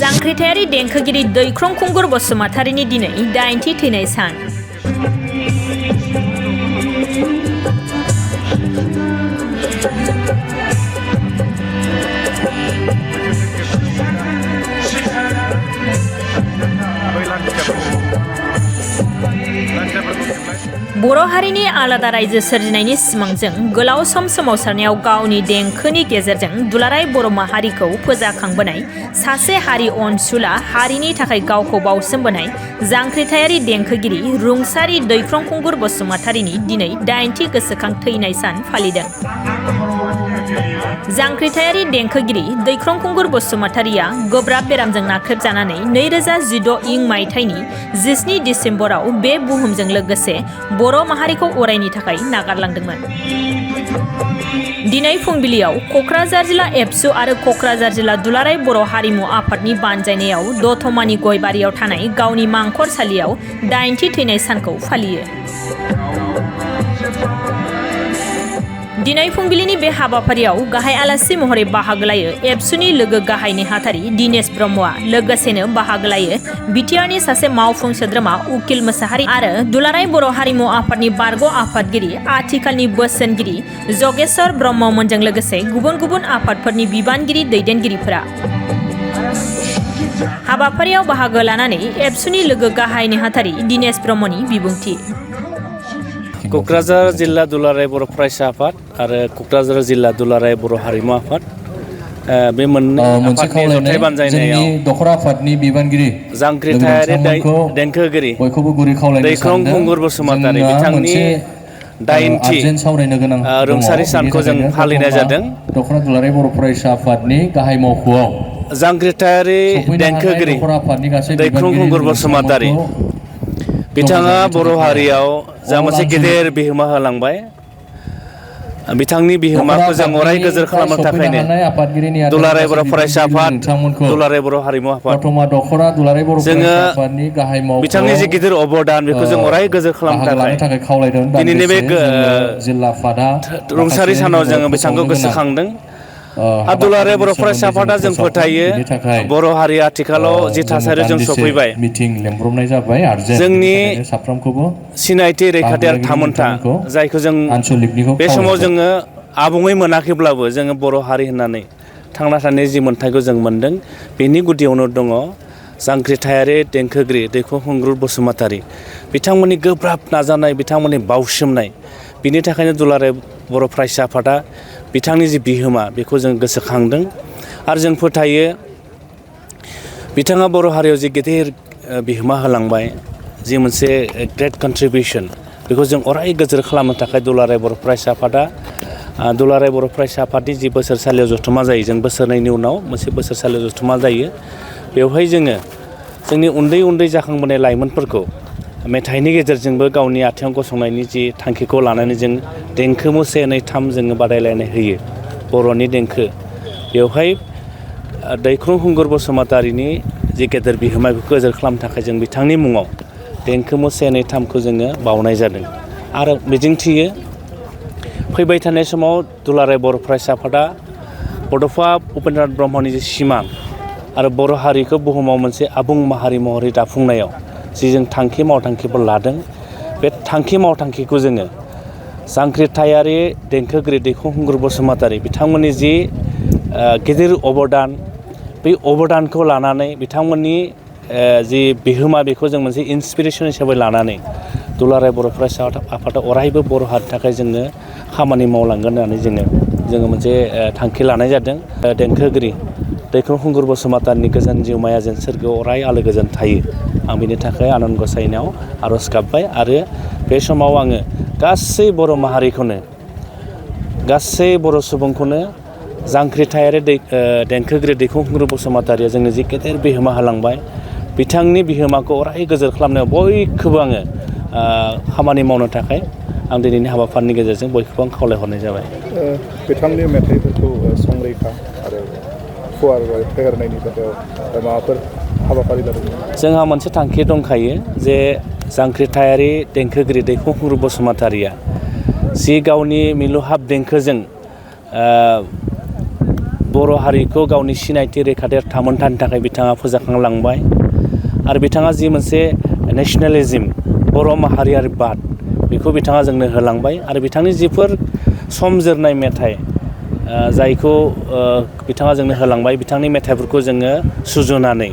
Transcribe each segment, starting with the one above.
जांख्रिथायारि देंखोगिरि दैख्रं खुंगुर बसुमतारिनि दिनै 8थि थैनाय सान। बर' हारिनि आलादा रायजो सोरजिनायनि सिमांजों गोलाव सम सोमावसारनायाव गावनि देंखोनि गेजेरजों दुलाराय बर' माहारिखौ फोजाखांबोनाय सासे हारि अनसुला हारिनि थाखाय गावखौ बावसोमबोनाय जांख्रिथायारि देंखोगिरि रुंसारि दैख्रं खुंगुर बसुमतारिनि दिनै 8थि गोसोखां थैनाय सान फालिदों। जांख्रिथायारि देंखोगिरि दैख्रं खुंगुर बसुमतारिया गोब्राब बेरामजों नाख्रेबजानानै 2016 मायथाइनि 17 डिसेम्बराव बे बुहुमजों लोगोसे बर' माहारिखौ अरायनि थाखाय नागारलांदोंमोन। दिनै फुंबिलियाव क'क्राझार जिल्ला एबसु आरो क'क्राझार जिल्ला दुलाराय बर' हारिमु आफादनि बानजायनायाव दतमानि गयबारियाव थानाय गावनि मांखरसालियाव 8थि थैनाय सानखौ फालियो। दिनै फुंबिलिनि बे हाबाफारियाव गाहाय आलासि महरै बाहागो लायो एबसुनि लोगो गाहाय नेहाथारि दिनेश ब्रह्मआ, लोगोसेनो बाहागो लायो बिटिआरनि सासे मावफुं सोद्रोमा उकिल मोसाहारि आरो दुलाराय बर' हारिमु आफादनि बारग' आफादगिरि आथिखालनि बोसोनगिरि जगेश्वर ब्रह्ममोनजों लोगोसे गुबुन गुबुन आफादफोरनि बिबानगिरि दैदेनगिरिफोरा। हाबाफारियाव बाहागो लानानै एबसुनि लोगो गाहाय नेहाथारि दिनेश ब्रह्मनि बिबुंथि। क'क्राझार जिल्ला दुलाराय बर' फरायसा आफाद आरो क'क्राझार जिल्ला दुलाराय बर' हारिमु आफाद बे मोननै आफादनि जथाय बानजायनायाव दखरा आफादनि बिबानगिरि जांख्रिथायारि देंखोगिरि दैख्रं खुंगुर बसुमतारि बिथांनि 8थि रुंसारि सानखौ जों फालिनाय जादों। दखरा दुलाराय बर' फरायसा आफादनि गाहाय मावख'आव जांख्रिथायारि देंखोगिरि दैख्रं खुंगुर बसुमतारि बिथाङा बर' हारियाव जा मोनसे गेदेर बिहोमा होलांबाय, बिथांनि बिहोमाखौ जों अराय गोजोर खालामनो थाखायनो दुलाराय बर' फरायसा आफाद, दुलाराय बर' हारिमु आफाद जोङो बिथांनि जे गिदिर अबदान बेखौ जों अराय गोजोर खालामनो थाखाय दिनैनि बे रुंसारि सानाव जोङो बिथांखौ गोसोखांदों। दुलाराय बर' फरायसा आफादा जों फोथायो बर' हारिया आथिखालाव जि थासारियाव जों सफैबाय, जोंनि सिनायथि रैखाथि आरो थामोनथा जायखौ जों बे समाव जोङो आबुङै मोनाखैब्लाबो जोङो बर' हारि होननानै थांना थानायनि जि मोन्थायखौ जों मोनदों, बेनि गुदियावनो दङ जांख्रिथायारि देंखोगिरि दैख्रं खुंगुर बसुमतारि बिथांमोननि गोब्राब नाजानाय, बिथांमोननि बावसोमनाय, बिनि थाखायनो दुलाराय बर' फरायसा आफादा बिथांनि जि बिहोमा बेखौ जों गोसोखांदों आरो जों फोथायो बिथाङा बर' हारियाव जि गेदेर बिहोमा होलांबाय, जि मोनसे ग्रेट कन्ट्रिबिउसन, बेखौ जों अराय गोजोर खालामनो थाखाय दुलाराय बर' फरायसा आफादा दुलाराय बर' फरायसा आफादनि जि बोसोरसालियाव जथुमा जायो, जों बोसोरनैनि उनाव मोनसे बोसोरसालियाव जथुमा जायो, बेवहाय जोङो जोंनि उन्दै उन्दै जाखांबोनाय लाइमोनफोरखौ मेथाइनि गेजेरजोंबो गावनि आथिङाव गसंनायनि जि थांखिखौ लानानै जों देंखो मो 1, 2, 3 जोङो बादायलायनाय होयो बर'नि देंखो। बेवहाय दैख्रं खुंगुर बसुमतारिनि जि गेदेर बिहोमा बेखौ गोजोर खालामनो थाखाय जों बिथांनि मुङाव देंखो मो 1, 2, 3खौ जोङो बावनाय जादों आरो मिजिंथियो फैबाय थानाय समाव दुलाराय बर' फरायसा आफादा बड'फा उपेन्द्रनाथ ब्रह्मनि जि सिमां आरो बर' हारिखौ बुहुमाव मोनसे आबुं माहारि महरै दाफुंनायाव जि जों थांखि मावथांखिफोर लादों, बे थांखि मावथांखिखौ जोङो जांख्रिथायारि देंखोगिरि दैख्रं खुंगुर बसुमतारि बिथांमोननि जि गिदिर अबदान, बै अबदानखौ लानानै बिथांमोननि जि बिहोमा बेखौ जों मोनसे इन्सपिरेसन हिसाबै लानानै दुलाराय बर' फरायसा आफादा अरायबो बर' हारिनि थाखाय जोङो खामानि मावलांगोन होननानै जोङो मोनसे थांखि लानाय जादों। देंखोगिरि दैख्रं खुंगुर बसुमतारिनि गोजोन जिउमाया जेन सोरगोआव अराय आलो गोजोन थायो, आं बिनि थाखाय आनान गसाइनाव आर'ज गाबबाय आरो बे समाव आङो गासै बर' माहारिखौनो, गासै बर' सुबुंखौनो जांख्रिथायारि देंखोगिरि दैख्रं खुंगुर बसुमतारिया जोंनो जि गेदेर बिहोमा होलांबाय, बिथांनि बिहोमाखौ अराय गोजोर खालामनायाव बयखौबो आङो खामानि मावनो थाखाय आं दिनैनि हाबाफारिनि गेजेरजों बयखौबो आं खावलायहरनाय जाबाय। बिथांनि मेथाइफोरखौ संरैखा आरो फुवार फेहेरनायनि बेलायाव माबाफोर हाबाफारि लादों? जोंहा मोनसे थांखि दंखायो जे जांख्रिथायारि देंखोगिरि दैख्रं खुंगुर बसुमतारिया जि गावनि मिलौहाब देंखोजों बर' हारिखौ गावनि सिनायथि रैखाथि थामोनथानि थाखाय बिथाङा फोजाखांलांबाय आरो बिथाङा जि मोनसे नेसनेलिज्म बर' माहारियारि बाद बेखौ बिथाङा जोंनो होलांबाय आरो बिथांनि जिफोर सम जोरनाय मेथाइ जायखौ बिथाङा जोंनो होलांबाय बिथांनि मेथाइफोरखौ जोङो सुजुनानै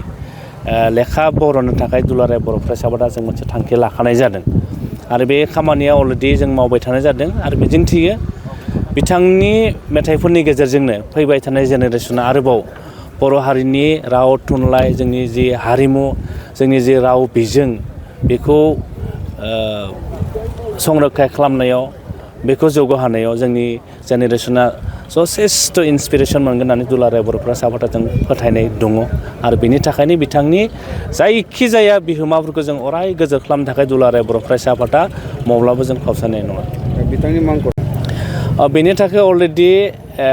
लेखा बर'नो थाखाय दुलाराय बर' फरायसा आफादा जों मोनसे थांखि लाखानाय जादों आरो बे खामानिया अलरेडि जों मावबाय थानाय जादों आरो मिजिंथियो बिथांनि मेथाइफोरनि गेजेरजोंनो फैबाय थानाय जेनेरेसना आरोबाव बर' हारिनि राव थुनलाइ जोंनि जि हारिमु जोंनि जि राव बिजों बेखौ संरैखा खालामनायाव बेखौ जौगाहोनायाव जोंनि जेनेरेसना जथेस्थ' इन्सपिरेसन मोनगोन होननानै दुलाराय बर' फरायसा आफादा जों फोथायनाय दङ आरो बेनि थाखायनो बिथांनि जायखिजाया बिहोमाफोरखौ जों अराय गोजोर खालामनो थाखाय दुलाराय बर' फरायसा आफादा माब्लाबा जों फावसायनाय नङा। बिथांनि मांखौ बेनि थाखाय अलरेडि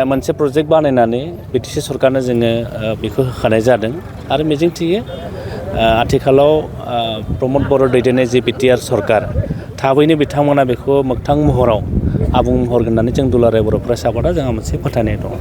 मोनसे प्रजेक्ट बानायनानै बिटिसि सरकारनो जोङो बेखौ होखानाय जादों आरो मिजिंथियो आथिखालाव प्रमद बर' दैदेननाय जि बिटिआर सरकार थाबैनो बिथांमोना बेखौ मोगथां महराव आबुं महर होननानै जों दुलाराय बर' फरायसा आफादा जोंहा मोनसे फोथायनाय दङ।